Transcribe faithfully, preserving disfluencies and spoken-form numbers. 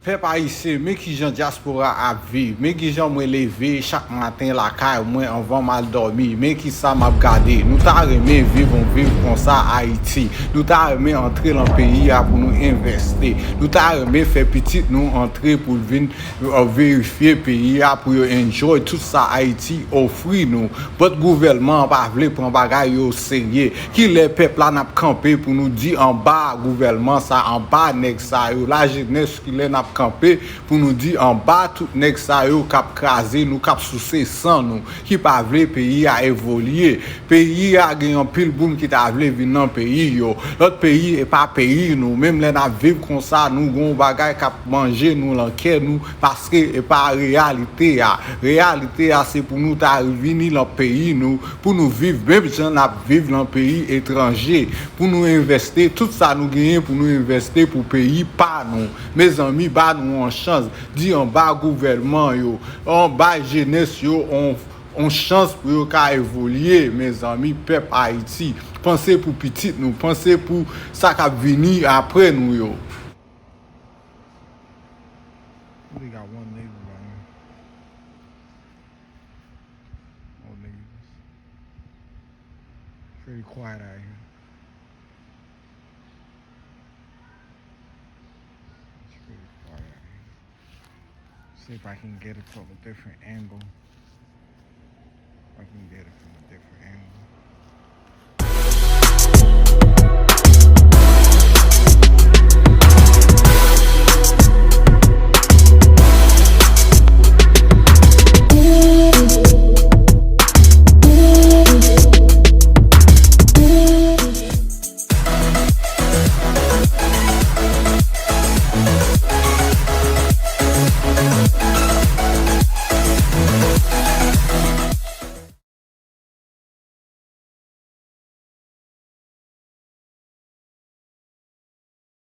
Pèp ayisyen, men kijan dyaspora ap viv, men kijan mwen leve chak maten lakay mwen anvan m al dòmi, men kisa m ap gade. Nou ta renmen viv yon viv konsa Ayiti. Nou ta renmen antre lan peyi a pou nou envèste. Nou ta renmen fè pitit nou antre pou l vin, euh, verifye peyi a, pou yo enjoy tout sa Ayiti ofri nou. But gouvèlman an pa vle pran bagay yo serye. Kilè pèp la n ap kanpe pou nou di anba gouvèlman sa, anba nèg sa yo? Lajenès, kilè n ap kanpe pou nou di anba tout nèg sa yo k ap kraze nou, k ap souse san nou, ki pa vle peyi a evolye? Peyi a gen anpil moun ki ta vle vin nan peyi yo. Lòt peyi, e pa peyi nou. Menm lè n ap viv konsa, nou gen yon bagay k ap manje nou lan kè nou, paske e pa reyalite a. Reyalite a, se pou nou ta vini lan peyi nou, pou nou viv menm jan n ap viv lan peyi etranje, pou nou envèste tout sa nou genyen, pou nou envèste pou peyi pa nou. Mezanmi, ba nou yon chans, di anba gouvèlman yo, anba jenès yo, on, on chans pou yo ka evolye, mezanmi, pèp Ayiti. Panse pou pitit nou, panse pou sa k ap vini apre nou yo. Really got one neighbor right here. Old neighbors. Pretty quiet out here. It's pretty quiet out here. See if I can get it from a different angle. I can get it from a different angle.